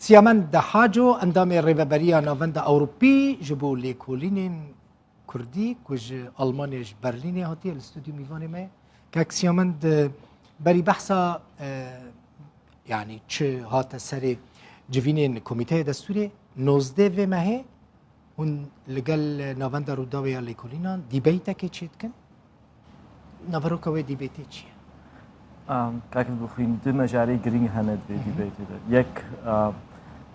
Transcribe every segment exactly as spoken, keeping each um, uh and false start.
Siyamend Haco, endamê Rêveberiya Navenda Ewropî ji bo lêkolînên Kurdî ku ji Almanyayê, ji Berlînê hatiye, li stûdyo mîvanê me ye. Kak Siyamend, berî behsa, e, yanî çi hate serê civînên Komîteya Destûrê, nozdeh vê mehê hûn li gel Navenda Rûdawê ya Lêkolînan dîbeytekê çêdikin. Naveroka wê dîbeytê çi ye? Am, kak Dilxwîn, du mejarê girîng hene di vê dîbeytê de. Yek, am,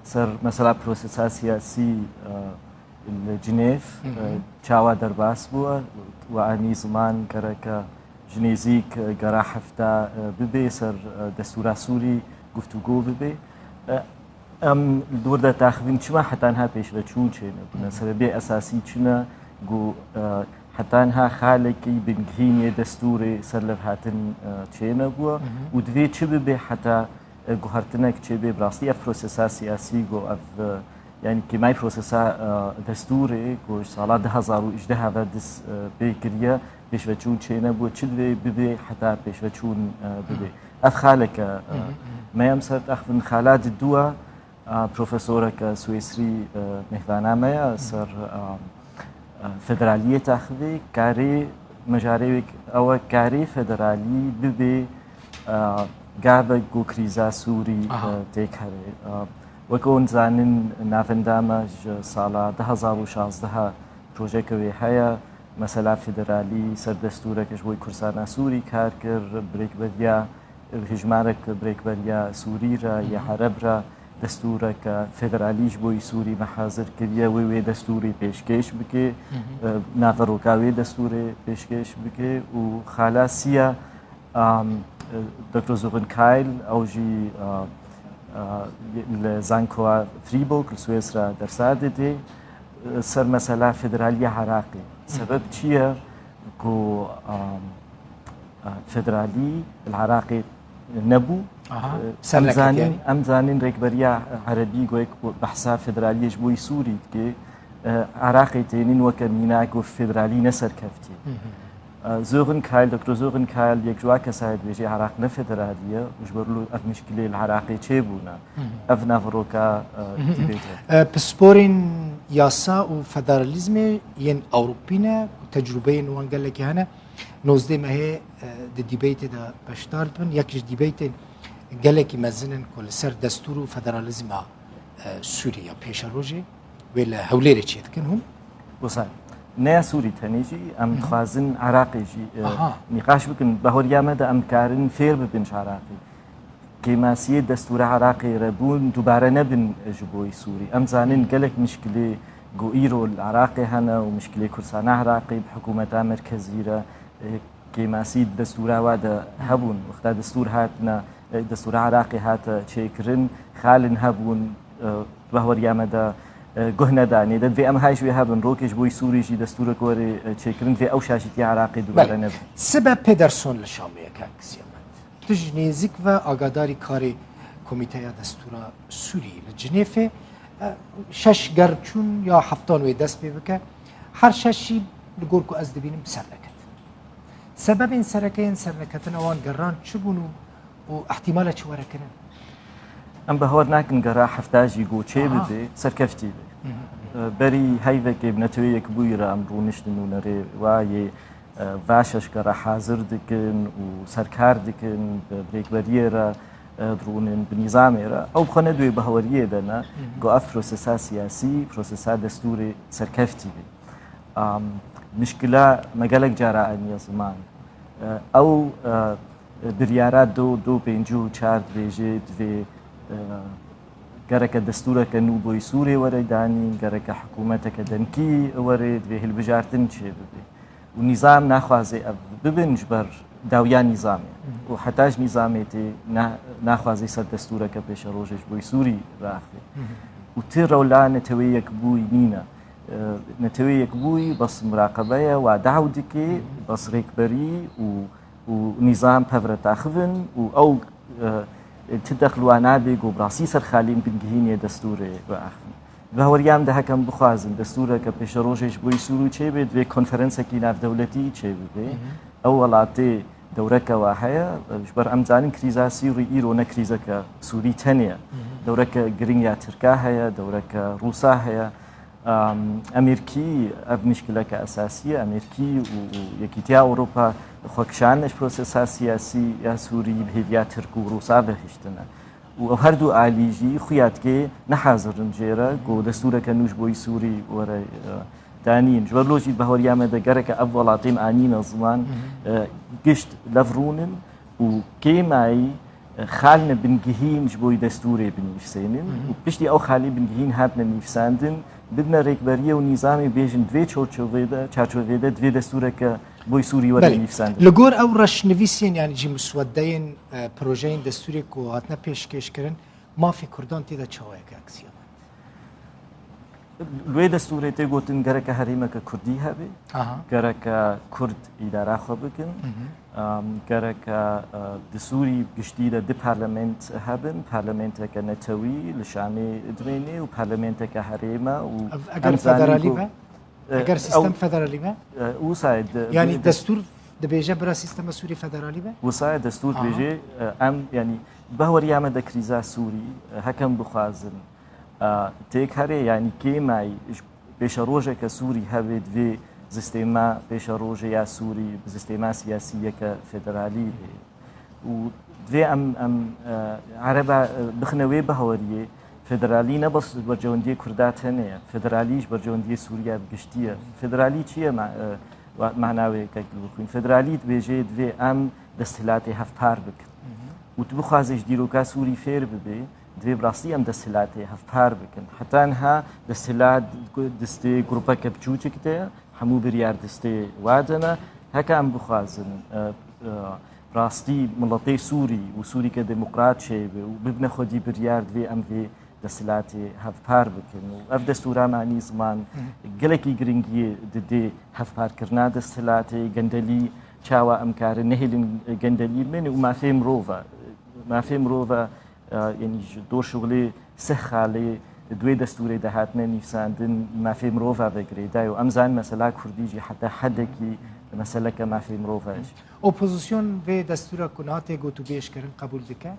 ser mesela prosesa siyasî, e, li Cinêv, e, çawa derbas bû, we anî ziman gereke ji nêzîk, e, gera hefta, e, bibe ser, e, destûra Sûrî guftûgo bibe. E, Em li dor de taxivîn çima heta niha pêşveçûn çênebûne? Sebebê esasî çi ne ku, e, heta niha xalekî bingehîn yê destûrê ser levhatin, e, çênebûye û divê çi bibe heta, e, guhertinek çêbe? Bi rastî ev prosesa siyasî ku ev, e, yanî kêmayî prosesa, e, destûrê ku ji sala du hezar û hejdeh ve dest, e, pê kiriye, pêşveçûn çênebûye. Çi divê bibe heta pêşveçûn, e, bibe? Ev xaleke, e, me ye. Em ser taxivin xala diduwa, A, profesoreke Swêsrî, e, mêhvana me ye ser, a, e, federaliyê taxivê. Karê, mejarê wê ew e, karê federalî bibe, e, gavek ku krîza Sûrî, e, têk here. E, weke hûn zanin, navenda me ji sala du hezar û şazdeh projeke wê heye, mesela federalî ser destûreke ji bo Kurdistana Sûrî kar kir, bi rêkberiya hejmarek bi rêkberiya Sûrî re, yê Ereb re, destûreke federalî ji bo Sûrî me hazir kiriye, wê wê destûrî pêşkêş bike, e, naveroka wê destûrê pêşkêş bike û xala siya, am, e, Doktor Zogen Keil, ew jî, a, a, li Zankoa Freiburg, li Swêsra dersa dide, e, ser mesela federaliya Iraqê. Sebeb çi ye ku, am, federalî li Iraqê nebû. Aha, ser em neketiye. Zanîn, em zanîn rêkberiya erebî goyek behsa federaliyê ji bo Sûrî dike. Iraqê tênîn weke mînak û federalî neserkeftiye. Hı hı. Zogen Keil, Doktor Zogen Keil, yek ji wa kesayê dibêje Iraq ne federalî ye û ji ber wilo ev mişkilê li Iraqê çêbûne. Hı hı. Ev naveroka, e, dîbêt e. E, pisporên yasa û federalîzmê yên Ewropî ne, tecrûbeyên wan gelekî hene. Nozdeh mehê, e, di dîbeytê de beşdar dibin. Yek ji dîbeytên gelekî mezin in ku li ser destûr û federalîzma, e, Sûrî ya pêşerojê wê li Hewlêrê çêdikin hûn? Wisa ne ya Sûrî tenê jî, em dixwazin Iraqê jî, e, nîqaş bikin. Bahweriya me de em dikarin fêr bibin ji Iraqê. Kêmasiyê destûra Iraqê re bûn, dubare nebin ji bo Sûrî. Em zanin gelek mişkilê ku îro li Iraqê hene û mişkilê Kurdistana Iraqê bi hikûmeta merkezî re, e, kêmasî di destûra wa de hebûn. Wexta destûr hatine, e, destûra Iraqê hate çêkirin, xalin hebûn, e, bahweriya me de, e, guh nedanê. De divê em hay ji wê hebin. Rokê ji bo Sûrî jî destûrek were, e, çêkirin, divê ew şaşîtiya Iraqê dubare nebin. Sibe Pederson li Şamê ye, kak Siyamend. Tu ji nêzîk ve agadarî karê Komîteya Destûra Sûrî li Cinêfê, e, şeş ger çûn ya heftan wê dest pê bike, her şeş jî li gor ku ez dibînim ser neket. Sebebên sereke yên serneketina wan geran çi bûn û, û ihtimale çi were kirin? Em bawer nakin gera hefta jî go çê bibe, serkeftî be. E, berî heyvekê bi Netewê Yekbûyî re em rûniştin û nerê wa yê, e, va şeşke re hazir dikin û serkar dikin, bi rêkberiyê re, e, dirûnin, bi nîzamê re. Ew bi xwe ne di wê baweriyê de ne, go ev prosesa siyasî, prosesa destûrê serkeftî be. Am, mişkila me gelek cara aniye ziman. E, ew, e, biryara do, do pêncî û çar dibêje divê, e, gereke destûreke nû boy Sûrê were danîn, gereke hikûmeteke demkî were, divê hilbijartin çê bibe. Û nîzam naxwaze ev bibin ji ber dawiya nîzamê. Û heta ji nîzamê tê na-, naxwaze ser destûreke pêşerojê ji boy Sûrî raxe. Û ti rewla Netewê Yekbûyî nîne. E, Netewê Yekbûyî bes muraqebe ye, wa daw dike, bes rêkberî û, û nîzam pev re taxivin û ew, e, ti deqil wa nabe ku bi rastî ser xalên bingehîn yê destûrê biaxivin. Di baweriyam de hekem bixwazin destûreke pêşerojê ji bo Sûrî çêbe, divê konferensekî navdewletî çêbibe. Ew welatê dewreke wa heye. Ji ber em zanin krîza Sûrî îro ne krîzeke Sûrî tenê ye. Dewreke giring ya Tirka heye, dewreke Rûsa heye. Em, Amerîkî ev mişkileke esasî ye. Amerîkî û, û Yekîtiya Ewropa xwe kişandine ji prosesa siyasî ya Sûrî bi hêviya Tirk û Rûsa ve hiştine. Û ew her du alî jî xuya dike ne hazir in jê re ku destûreke nû ji bo Sûrî were, e, danîn. Ji ber lo jî bahweriya me de gereke ev welatên anîne ziman, e, gişt lev rûnin û kêmayî, e, xalne bingihîn ji bo destûrê binivîsênin û piştî ew xalî bingihîn hatine nivîsandin, bidine rêkberiyê û nîzamê bêjin di vê çarçovê de, çarçovê de divê destûreke bo Sûrî were Belê. nivîsandin. Li gor ew reşnivîsên, yanî jî miswedeyên, e, projeyên destûrê ku hatine pêşkêşkirin, mafê Kurdan tê de çawa yek aksiya me? Li wê destûrê tê gotin gereke herêmeke Kurdî hebe, Aha. gereke Kurd îdara xwe bikin, em, gereke, e, di Sûrî giştî de du parlament hebin, parlamenteke netewî li Şamê dimêne û parlamenteke herême û Ev, eger em zanîn federalî ku, be? e, Eger sîstem ew, federalî be? e, wisa ye di, Yanî di, destûr dibêje bira sîstema Sûrî federalî be? Wisa ye destûr Aha. dibêje, e, em, yanî, bahweriya me de krîza Sûrî, e, hekem bixwazin, e, têk here, yanî kêmayî ji pêşerojeke Sûrî hebe divê sistêma pêşerojê ya Sûrî bi sistêma siyasî yeke federalî bê. Û divê em, em, e, ereba, e, bixine wê bahweriyê, federalî ne bes ji bercewendiyê Kurda tenê ye, federalî ji bercewendiyê Sûriye bi giştî ye. Federalî çi ye? Ma-, e, wa-, mana wê yekek li bixwîn. Federalî dibêje divê em desthilatê hevpar bikin. Û tu bixwazê ji dîroka Sûrî fêr bibê, divê bi rastî em desthilatê hevpar bikin. Heta niha desthilat destê grûpeke biçûçik de ye, hemû biryar destê wa de ne. Heke em bixwazin, e, e, rastî miletê Sûrî û Sûrîke demokrat çêbe û bibine xwedî biryar, divê em vê desthilatê hevpar bikin. Û ev destûra me anî ziman gelekî giringiyê didê hevparkirina desthilatê, gendelî çawa em karin nehêlin gendelî bimêne û mafê mirov e. Mafê mirov e, e, yanî ji dor şixulê sih xalê di wê destûrê de hatine nivîsandin, mafê mirov e ve girêdayî û em zanin mesela Kurdî jî heta hedekî meseleke mafê mirov e jî. Opozîsyon vê destûra ku niha tê gotûbêj kirin qebûl dike?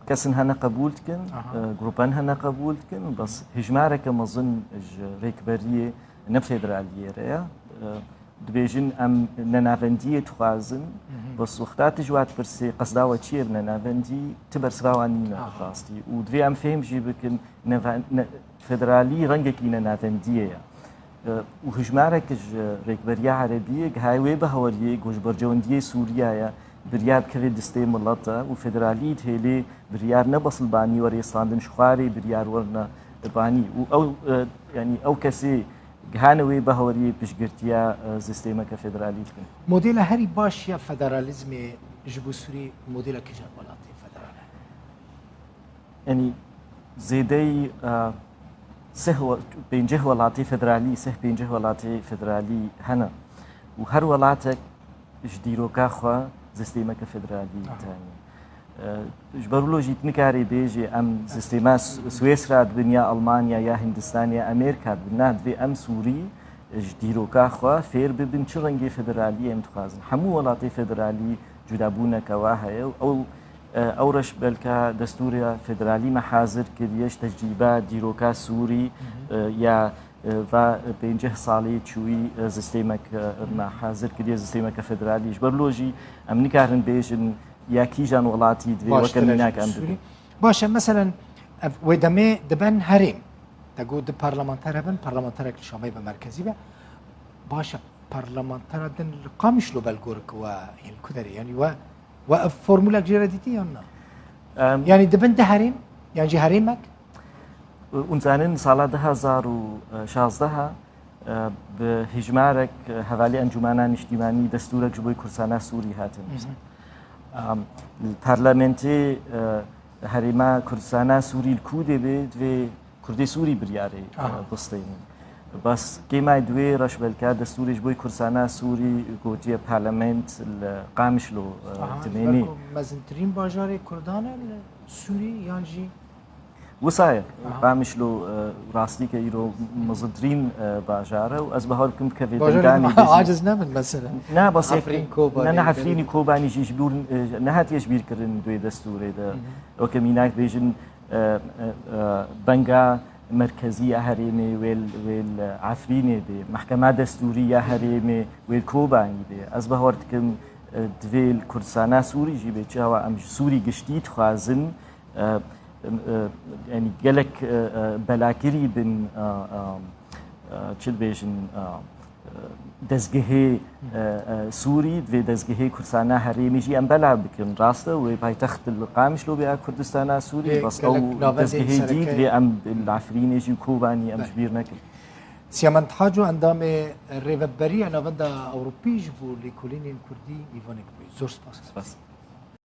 Kesin hene qebûl dikin, Aha. e, grûpen hene qebûl dikin, bes hijmareke mezin ji rêkberiyê ne federaliyê re ye. E, dibêjin em nenavendiyê dixwazin, Mhm. bes wexta tu ji wa dipirsê qesda we çi ye bi nenavendî, tu bersiva wan nîne Aha. rastî. Û divê em fêm jî bikin, neva-, ne-, federalî rengekî nenavendiyê ye. E, û hijmarek ji rêkberiya Erebiyê gihaye wê baweriyê ku ji bercewendiyê Sûriye ye, biryar dikeve destê milet e û federalî dihêlê biryar ne bes li banî were standin, ji xwarê biryar werine banî. Û ew, e, yanî ew kesê gihane wê baweriyê piştgirtiya, e, sistêmeke federalî dikin. Modela herî baş ya federalîzmê ji bo Sûrî modela kîjan welatê federal e? Yanî zêdeyî, e, sih we-, pênceh welatê federalî, sih pênceh welatê federalî hene û her welatek ji dîroka xwe sistêmeke federalî Aha. dane. E, ji ber wilo jî tu nikarê bêjê em sistêma Su-, Swêsra dibin ya Almanya ya Hindistan ya Amerîka dibin. Na, divê em Sûrî ji dîroka xwe fêr bibin çi rengê federalî em dixwazin. Hemû welatê federalî cudabûneke wa heye û ew, e, ew reş belka destûra federalî me hazir kiriye ji tecrîba dîroka Sûrî, Mhm. e, ya, e, va pênceh salê çûyî, e, sistêmek, e, me hazir kiriye, sistêmeke federalî. Ji ber lo jî em nikarin bêjin ya kîjan welatî divê Baştir weke e ji mînak em Sûrî. bibin. Baş e, meselen, ev wê demê diben herêm. Te got du parlamenter hebin, parlamenterek li Şamê be merkezî be. Baş e, parlamentera din li Qamişlo belgor ki we yên li ku derê? Yanî we, we ev formulek jê re dîtî yan na? Em, Yanî dibin du herêm, yan jî herêmek? Hûn zanin sala du hezar û şazdeh, e, bi hijmarek, e, hevalî Encûmena Niştîmanî destûrek ji bo Kurdistana Sûrî hatin. Mhm. Em, li parlamentê, e, herêma Kurdistana Sûrî li ku dê bê, divê Kurdê Sûrî biryarê, e, Aha. bistênin. Bes kêmayî di wê reş belka destûrê ji bo Kurdistana Sûrî gotiye parlament li Qamişlo, e, Aha, dimênê. Ji ber ku mezintirîn bajarê Kurdan e li Sûrî yan jî? Wisa ye. Aha. Qamişlo, e, rastî ke îro mezintirîn, e, bajar e û ez bawer dikim kevê Bajarê denganê me bêjî. Aciz nebin mesela. Ne, bas yek, Efrîn, Kobanî, ne, ne, Efrînî, Kobanî jî ji bîr, e, nehatiye ji bîr kirin di wê destûrê de. Hı hı. Weke mînak bêjin, e, e, e, benga merkezî ya herêmê wê, wê li Efrînê bê. Mehkema destûrî ya herêmê wê li Kobanî bê. Ez bawer dikim, e, divê li Kurdistana Sûrî jî bê. Çawa em ji Sûrî giştî dixwazin, e, e, e, yanî gelek, e, e, belakirî bin, e, e, e, çi dibêjin, e, e, dezgehê, e, e, Sûrî, divê dezgehê Kurdistana herêmî jî em bela bikin. Rast e, wê paytext li Qamişlo bê a Kurdistana Sûrî, Lê bas gelek ew navendên dezgehê dî sereke divê em li Efrînê jî Kobanî em Belê. Ji bîr nekin. Siyamend Haco, endamê Rêveberiya Navenda Ewropî ji bo lêkolînên Kurdî, mîvanê bûyî. Zor spas. Spas.